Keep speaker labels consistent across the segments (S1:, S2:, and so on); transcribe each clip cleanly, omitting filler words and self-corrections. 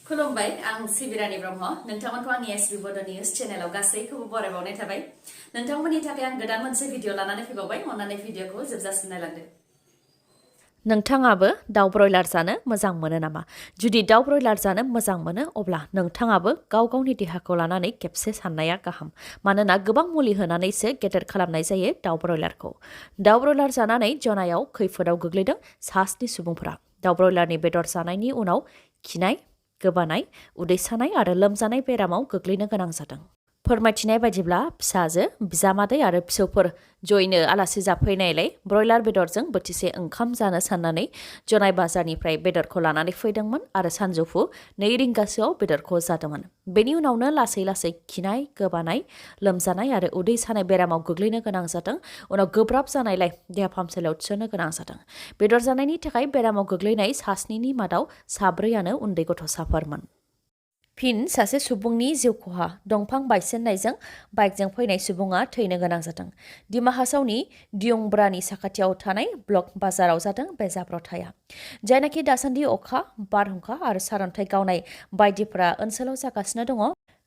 S1: खुलुमबाय आं सिबिरानि ब्रह्म नोंथांमोनखौ आंनि SBBodoNews चेनेलाव गासैखौबो बरायबावनाय थाबाय नोंथांमोननि थाखाय आं गोदान मोनसे भिडिअ लानानै फैबावबाय अन्नानै भिडिअखौ जोबजासिम नायलांदो
S2: नोंथाङाबो दाउ ब्रयलार जानो मोजां मोनो नामा जुदि दाउ ब्रयलार जानो मोजां मोनो अब्ला नोंथाङाबो गाव गावनि देहाखौ लानानै खेबसे साननाया गाहाम मानोना गोबां मुलि होनानैसो गेदेर खालामनाय जायो दाउ ब्रयलारखौ दाउ ब्रयलार जानानै जनायाव खैफोदाव गोग्लैदों सास्नि सुबुंफोरा दाउ ब्रयलारनि बेदर जानायनि उनाव खिनाय गोबानाय उदै सानाय आरो लोमजानाय बेरामाव गोग्लैनो गोनां जादों फोरमायथिनाय बायदिब्ला फिसाजो बिजामादै आरो फिसौफोर जयैनो आलासि जाफैनायलाय ब्रयलार बेदरजों बोथिसे ओंखाम जानो साननानै जनाय बाजारनिफ्राय बेदरखौ लानानै फैदोंमोन आरो सानजौफु 2 रिंगासोआव बेदरखौ जादोंमोन बेनि उनावनो लासै लासै खिनाय गोबानाय लोमजानाय आरो उदै सानाय बेरामाव गोग्लैनो गोनां जादों उनाव गोब्राब जानायलाय देहा फाहामसालियाव थिसननो गोनां जादों बेदर जानायनि थाखाय बेरामाव गोग्लैनाय सास्निनि मादाव साब्रैयानो उन्दै गथ'साफोरमोन फिन सासे सुबुंनि जिउ खहा दंफां बायसिननायजों बाइकजों फैनाय सुबुङा थैनो गोनां जादों दिमा हासावनि दियंब्रानि साखाथियाव थानाय ब्लक बाजाराव जादों बे जाब्रबथाया जायनाखि दासान्दि अखा बारहुंखा आरो सारन्थाइ गावनाय बायदिफोरा ओनसोलाव जागासिनो दङ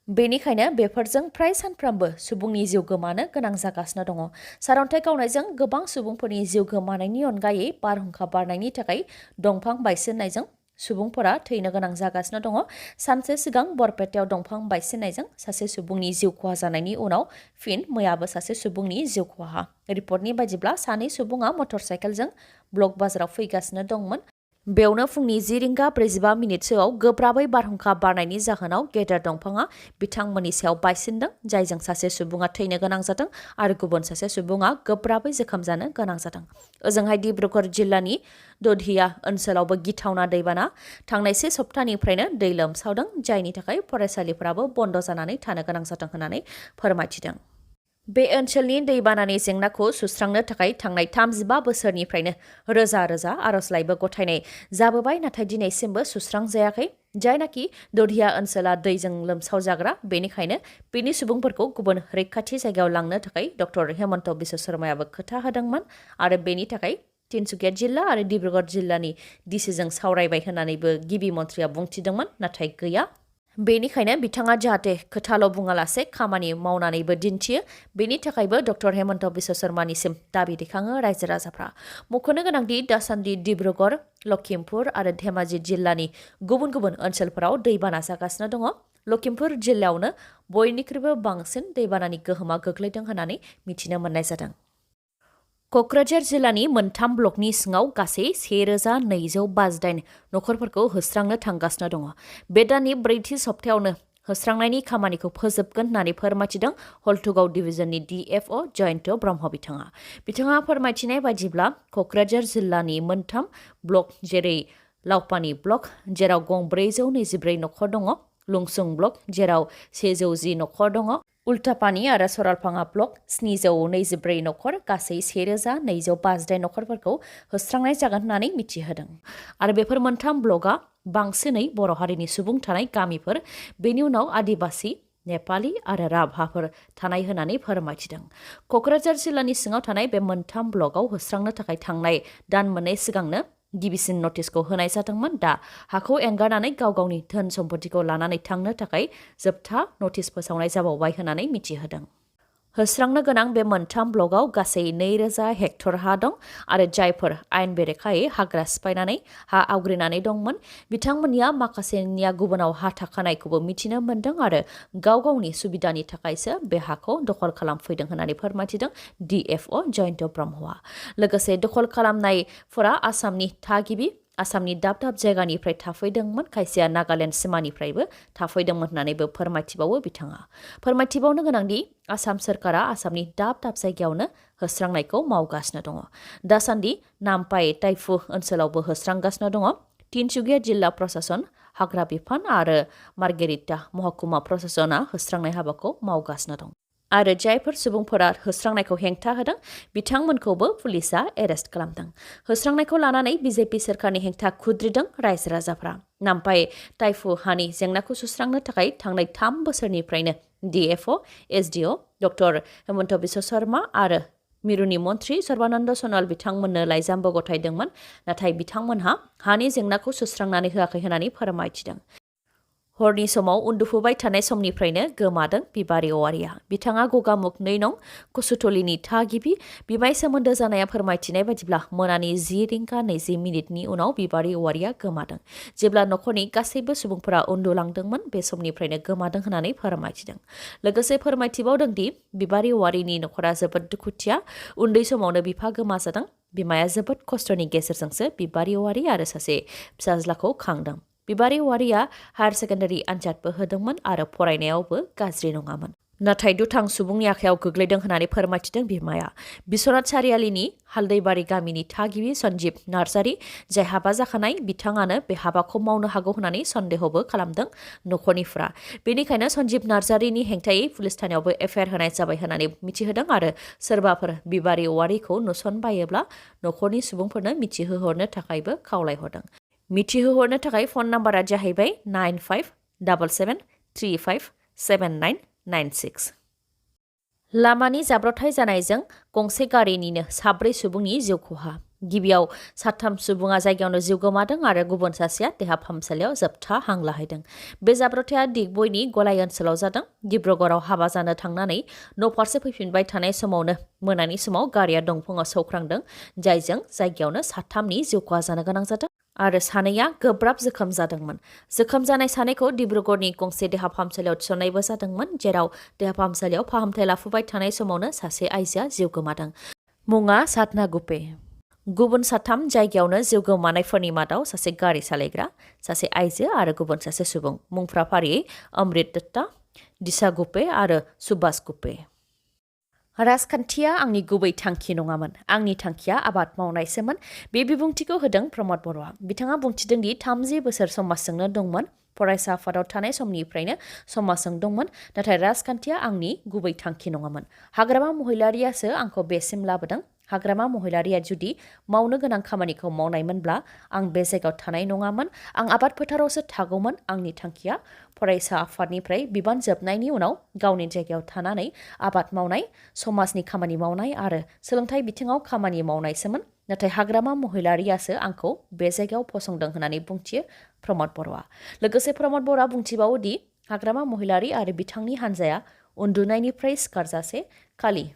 S2: बेनिखायनो बेफोरजों फ्राय सानफ्रोमबो सुबुंनि जिउ गोमानो गोनां जागासिनो दङ सारन्थाइ गावनायजों गोबां सुबुंफोरनि जिउ गोमानायनि अनगायै बारहुंखा बारनायनि थाखाय दंफां बायसिननायजों सुबुंफोरा थैनो गोनां जागासिनो दङ सानसे सिगां बरपेटायाव दंफां बायसिननायजों सासे सुबुंनि जिउ खहा जानायनि उनाव फिन मैयाबो सासे सुबुंनि जिउ खहा रिपर्टनि बायदिब्ला सानै सुबुङा मटरसाइकेलजों ब्लक बाजाराव फैगासिनो दंमोन बेवनो फुंनि 10 रिंगा 45 मिनिटसोआव गोब्राबै बारहुंखा बारनायनि जाहोनाव गेदेर दंफाङा बिथांमोननि सायाव बायसिनदों जायजों सासे सुबुङा थैनो गोनां जादों आरो गुबुन सासे सुबुङा गोब्राबै जोखोम जानो गोनां जादों ओजोंहाय डिब्रुगड़ जिल्लानि दधिया ओनसोलावबो गिथावना दैबाना थांनाय से सप्तानिफ्रायनो दै लोमसावदों जायनि थाखाय फरायसालिफोराबो बन्द जानानै थानो गोनां जादों होननानै फोरमायथिदों बे ओनसोलनि दैबानानि जेंनाखौ सुस्रांनो थाखाय थांनाय 35 बोसोरनिफ्रायनो रोजा रोजा आर'जलाइबो गथायनाय जाबोबाय नाथाय दिनैसिमबो सुस्रांजायाखै जायनाखि दधिया ओनसोला दैजों लोमसावजाग्रा बेनिखायनो बेनि सुबुंफोरखौ गुबुन रैखाथि जायगायाव लांनो थाखाय डक्टर हेमन्त बिश्व शर्मायाबो खोथा होदोंमोन आरो बेनि थाखाय तिनसुकिया जिल्ला आरो डिब्रुगड़ जिल्लानि डिसिजों सावरायबाय होननानैबो गिबि मन्थ्रिया बुंथिदोंमोन नाथाय गैया बेनिखायनो बिथाङा जाहाथे खोथाल' बुङालासे खामानि मावनानैबो दिन्थियो बेनि थाखायबो डक्टर हेमन्त बिश्व शर्मानिसिम दाबि दैखाङो रायजो राजाफ्रा मख'नो गोनांदि दासान्दि डिब्रुगड़ लखिमपुर आरो धेमाजि जिल्लानि गुबुन गुबुन ओनसोलफोराव दैबाना जागासिनो दङ लखिमपुर जिल्लायावनो बयनिख्रुइबो बांसिन दैबानानि गोहोमा गोग्लैदों होननानै मिथिनो मोननाय जादों क'क्राझार जिल्लानि मोनथाम ब्लकनि सिङाव गासै 1258 नखरफोरखौ होस्रांनो थांगासिनो दङ बे दाननि 4थि सप्तायावनो होस्रांनायनि खामानिखौ फोजोबगोन होननानै फोरमायथिदों हल्थुगाव डिभिजननि DFO जयन्त ब्रह्म बिथाङा फोरमायथिनाय बायदिब्ला क'क्राझार जिल्लानि मोनथाम ब्लक जेरै लावपानि ब्लक जेराव गं 424 नखर दङ लुंसुं ब्लक जेराव 110 नखर दङ उल्टापानि आरो सरलपाङा ब्लक 724 नखर गासै 1258 नखरफोरखौ होस्रांनाय जागोन होननानै मिथिहोदों आरो बेफोर मोनथाम ब्लकआ बांसिनै बर' हारिनि सुबुं थानाय गामिफोर बेनि उनाव आदिबासि नेपालि आरो राभाफोर थानाय होननानै फोरमायथिदों क'क्राझार जिल्लानि सिङाव थानाय बे मोनथाम ब्लकआव होस्रांनो थाखाय थांनाय दान मोननै सिगांनो गिबिसिन नटिसखौ होनाय जादोंमोन दा हाखौ एंगारनानै गाव गावनि धोन सम्पतिखौ लानानै थांनो थाखाय जोबथा नटिस फोसावनाय जाबावबाय होननानै मिथिहोदों होस्रांनो गोनां बे मोनथाम ब्लकआव गासै 2000 हेक्टर हा दं आरो जायफोर आयेन बेरेखायै हाग्रा सिफायनानै हा आवग्रिनानै दंमोन बिथांमोननिया माखासेनिया गुबुनाव हा थाखानायखौबो मिथिनो मोन्दों आरो गाव गावनि सुबिदानि थाखायसो बे हाखौ दखल खालामफैदों होननानै फोरमायथिदों DFO जयन्त ब्रह्मआ लोगोसे दखल खालामनायफोरा आसामनि थागिबि आसामनि दाब दाब जायगानिफ्राय थाफैदोंमोन खायसेया नागालेण्ड सिमानिफ्रायबो थाफैदोंमोन होननानैबो फोरमायथिबावो बिथाङा फोरमायथिबावनो गोनांदि आसाम सोरखारा आसामनि दाब दाब जायगायावनो होस्रांनायखौ मावगासिनो दङ दासान्दि नामपाइ टाइफु ओनसोलावबो होस्रांगासिनो दङ तिनसुकिया जिल्ला प्रशासन हाग्रा बिफान आरो मार्गेरिटा महकुमा प्रशासना होस्रांनाय हाबाखौ मावगासिनो दं आरो जायफोर सुबुंफोरा होस्रांनायखौ हेंथा होदों बिथांमोनखौबो पुलिसा एरेस्ट खालामदों होस्रांनायखौ लानानै बिजेपि सोरखारनि हेंथा खुद्रिदों रायजो राजाफ्रा नामपाइ टाइफु हानि जेंनाखौ सुस्रांनो थाखाय थांनाय 3 बोसोरनिफ्रायनो DFO SDO doctor Himanta Biswa Sharma आरो मिरुनि मन्थ्रि सर्बानन्द सनवाल बिथांमोननो लाइजामबो गथायदोंमोन नाथाय बिथांमोनहा हानि जेंनाखौ सुस्रांनानै होआखै होननानै फोरमायथिदों हरनि समाव उन्दुफुबाय थानाय समनिफ्रायनो गोमादों बिबारि औवारिया। बिथाङा गगामुग 2 नं कुसुथलिनि थागिबि। बिमाय सोमोन्दो जानाया फोरमायथिनाय बादिब्ला मोनानि 10 रिंगा 20 मिनिटनि उनाव बिबारि औवारिया गोमादों। जेब्ला नखरनि गासैबो सुबुंफोरा उन्दुलांदोंमोन बे समनिफ्रायनो गोमादों होननानै फोरमायथिदों। लोगोसे फोरमायथिबावदों दि बिबारि औवारिनि नखरा जोबोद दुखुथिया। उन्दै समावनो बिफा गोमाजादों। बिमाया जोबोद खस्थ'नि गेजेरजोंसो बिबारि औवारि आरो सासे फिसाज्लाखौ खांदों। बिबारि औवारिया हायार सेकेन्डारि आनजादबो होदोंमोन आरो फरायनायावबो गाज्रि नङामोन। नाथाय दुथां सुबुंनि आखायाव गोग्लैदों होननानै फोरमायथिदों बिमाया। बिश्वनाथ सारियालिनि हालदैबारि गामिनि थागिबि सन्जीब नार्जारी, जाय हाबा जाखानाय, बिथाङानो बे हाबाखौ मावनो हागौ होननानै सन्देहबो खालामदों नखरनिफ्रा। बेनिखायनो सन्जीब नार्जारीनि हेंथायै पुलिस थानायावबो एफआइआर होनाय जाबाय होननानै मिथिहोदों आरो सोरबाफोर बिबारि औवारिखौ नुसनबायोब्ला नखरनि सुबुंफोरनो मिथिहोहरनो थाखायबो खावलायहरदों। मिथिहोहरनो थाखाय फन नाम्बारा जाहैबाय 9577357996। लामानि जाब्रबथाय जानायजों गंसे गारिनिनो 4 सुबुंनि जिउ खहा। गिबियाव 3 सुबुङा जायगायावनो जिउ गोमादों आरो गुबुन सासेया देहा फाहामसालियाव जोबथा हां लाहैदों। बे जाब्रबथाया दिगबयनि गलाय ओनसोलाव जादों। डिब्रुगड़आव हाबा जानो थांनानै न'फारसे फैफिनबाय थानाय समावनो मोनानि समाव गारिया दंफाङाव सौख्रांदों, जायजों जायगायावनो 3नि जिउ खहा जानो गोनां जादों आरो 2या गोब्राब जोखोम जादोंमोन। जोखोम जानाय 2खौ डिब्रुगड़नि गंसे देहा फाहामसालियाव थिसननायबो जादोंमोन, जेराव देहा फाहामसालियाव फाहामथाय लाफुबाय थानाय समावनो सासे आइजोआ जिउ गोमादों। मुङा साधना गुप्ते। गुबुन 3 जायगायावनो जिउ गोमानायफोरनि मादाव सासे गारि सालायग्रा, सासे आइजो आरो गुबुन सासे सुबुं। मुंफ्रा फारियै अमृत दत्ता, दिशा गुप्ते आरो सुभाष गुप्ते। राजखान्थिया आंनि गुबै थांखि नङामोन। आंनि थांखिया आबाद मावनायसोमोन। बे बिबुंथिखौ होदों प्रमद बर'आ। बिथाङा बुंथिदों दि 30 बोसोर समाजजोंनो दंमोन। फरायसा आफादाव थानाय समनिफ्रायनो समाजजों दंमोन, नाथाय राजखान्थिया आंनि गुबै थांखि नङामोन। हाग्रामा महिलारियासो आंखौ बेसिम लाबोदों। हाग्रामा महिलारिया जुदि मावनो गोनां खामानिखौ मावनायमोनब्ला आं बे जायगायाव थानाय नङामोन। आं आबाद फोथारावसो थागौमोन। आंनि थांखिया फरायसा आफादनिफ्राय बिबान जोबनायनि उनाव गावनि जायगायाव थानानै आबाद मावनाय, समाजनि खामानि मावनाय आरो सोलोंथाइ बिथिङाव खामानि मावनायसोमोन। नाथाय हाग्रामा महिलारियासो आंखौ बे जायगायाव फसंदों होननानै बुंथियो प्रमद बर'आ। लोगोसे प्रमद बर'आ बुंथिबावो दि हाग्रामा महिलारि आरो बिथांनि हान्जाया उन्दुनायनिफ्राय सिखारजासे खालि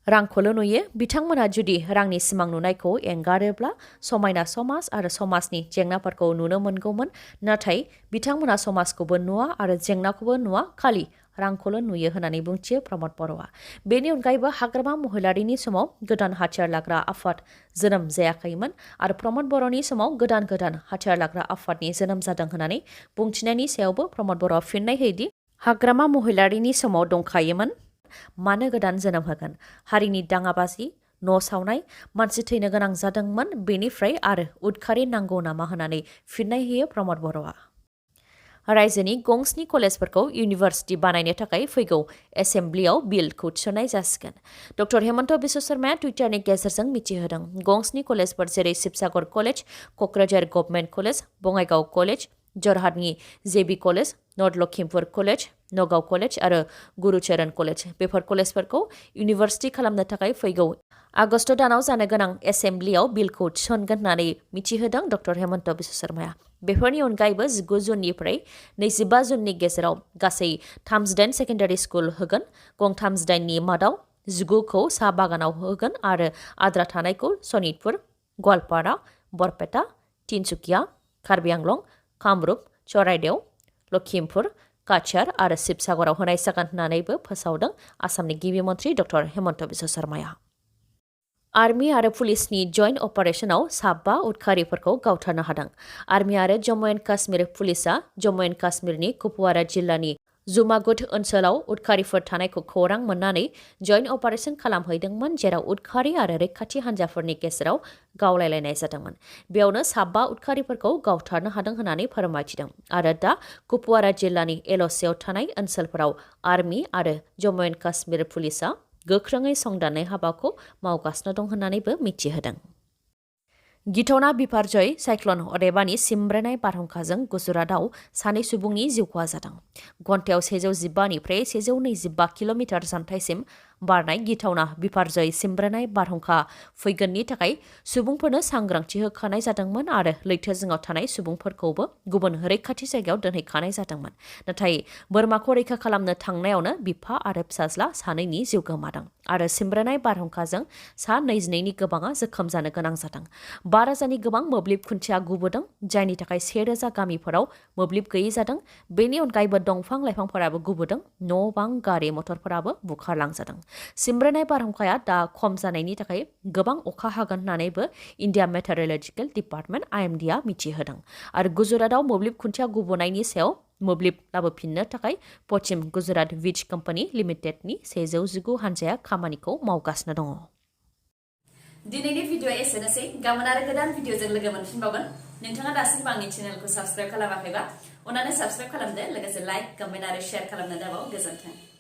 S2: रांखौल' नुयो। बिथांमोनहा जुदि रांनि सिमां नुनायखौ एंगारोब्ला समायना समाज आरो समाजनि जेंनाफोरखौ नुनो मोनगौमोन। नाथाय बिथांमोनहा समाजखौबो नुवा आरो जेंनाखौबो नुवा, खालि रांखौल' नुयो होननानै बुंथियो प्रमद बर'आ। बेनि अनगायैबो हाग्रामा महिलारिनि समाव गोदान हाथियार लाग्रा आफाद जोनोम जायाखैमोन आरो प्रमद बर'नि समाव गोदान हाथियार लाग्रा आफादनि जोनोम जादों होननानै बुंथिनायनि सायावबो प्रमद बर'आ फिननाय होयोदि हाग्रामा महिलारिनि समाव दंखायोमोन, मानो गोदान जोनोम होगोन? हारिनि दाङाबाजि, न' सावनाय, मानसि थैनो गोनां जादोंमोन, बेनिफ्राय आरो उदखारि नांगौ नामा होननानै फिननाय होयो प्रमद बर'आ। रायजोनि गंस्नि कलेजफोरखौ इउनिभार्सिटि बानायनो थाखाय फैगौ एसेम्ब्लियाव बिलखौ थिसननाय जासिगोन। डक्टर हेमन्त बिश्व शर्माया टुइटारनि गेजेरजों मिथिहोदों। गंस्नि कलेजफोर जेरै Sibsagar college, Kokrajhar government college, Bongaigaon college, जरहाटनि JB college, north Lakhimpur college, Nagaon college आरो गुरुचरण कलेज, बेफोर कलेजफोरखौ इउनिभार्सिटि खालामनो थाखाय फैगौ आगस्ट दानाव जानो गोनां एसेम्ब्लियाव बिलखौ थिसनगोन होननानै मिथिहोदों डक्टर हेमन्त बिश्व शर्माया। बेफोरनि अनगायैबो 19 जुननिफ्राय 25 जुननि गेजेराव गासै 38 सेकेन्डारि स्कुल होगोन। गं 38नि मादाव 19खौ साहा बागानाव होगोन आरो आद्रा थानायखौ सनितपुर, गवालपारा, बरपेटा, तिनसुकिया, कार्बि आंलं, कामरुप, चराइदेव, लखिमपुर, काछार आरो शिबसागराव होनाय जागोन होननानैबो फोसावदों आसामनि गिबि मन्थ्रि डक्टर हेमन्त बिश्व शर्माया। आर्मि आरो पुलिसनि जइन्ट अपारेशनाव 7 उदखारिफोरखौ गावथारनो हादों। आर्मि आरो जम्मु एन्ड काश्मीर पुलिसआ जम्मु एन्ड काश्मीरनि कुपवारा जिल्लानि जुमागुट ओनसोलाव उदखारिफोर थानायखौ खौरां मोननानै जइन्ट अपारेशन खालामहैदोंमोन, जेराव उदखारि आरो रैखाथि हान्जाफोरनि गेजेराव गावलायलायनाय जादोंमोन। बेयावनो 7 उदखारिफोरखौ गावथारनो हादों होननानै फोरमायथिदों आरो दा कुपवारा जिल्लानि एल'सियाव थानाय ओनसोलफोराव आर्मि आरो जम्मु एन्ड काश्मीर पुलिसआ गोख्रोङै संदाननाय हाबाखौ मावगासिनो दं होननानैबो मिथिहोदों। गिथावना बिपारजय साइक्ल'न अदेबानि सिमब्रेनाय बारहुंखाजों गुजरातआव 2 सुबुंनि जिउ खहा जादों। घन्टायाव 115 निफ्राय 125 किल'मिटार जानथाइसिम बारनाय गिथावना बिपारजय सिमब्रानाय बारहुंखा फैगोननि थाखाय सुबुंफोरनो सांग्रांथि होखानाय जादोंमोन आरो लैथो जिङाव थानाय सुबुंफोरखौबो गुबुन रैखाथि जायगायाव दोनहैखानाय जादोंमोन। नाथाय बोरमाखौ रैखा खालामनो थांनायावनो बिफा आरो फिसाज्ला सानैनि जिउ गोमादों आरो सिमब्रानाय बारहुंखाजों सा 22नि गोबाङा जोखोम जानो गोनां जादों। 12,000नि गोबां मोब्लिब खुन्थिया गुबुदों, जायनि थाखाय 1,000 गामिफोराव मोब्लिब गैयै जादों। बेनि अनगायैबो दंफां लाइफांफोराबो गुबुदों, न' बां गारि मटरफोराबो बुखारलांजादों। सिमब्रानाय बारहुंखाया दा खम जानायनि थाखाय गोबां अखा हागोन होननानैबो इन्डिया मेटेरियलजिकेल डिपार्टमेन्ट IMDआ मिथिहोदों आरो गुजरातआव मोब्लिब खुन्थिया गुबुनायनि सायाव मोब्लिब लाबोफिननो थाखाय पश्चिम गुजरात वीज कम्पानि लिमिटेडनि 119 हानजाया खामानिखौ मावगासिनो दङ।
S1: दिनैनि भिडिअ एसेनोसै। गाबोन आरो गोदान भिडिअजों लोगो मोनफिनबावगोन। नोंथाङा दासिमबो आंनि चेनेलखौ साबस्क्राइब खालामाखैबा अन्नानै साबस्क्राइब खालामदो, लोगोसे लाइक, कमेन्ट आरो शेयार खालामनो दाबाव। गोजोन्थों।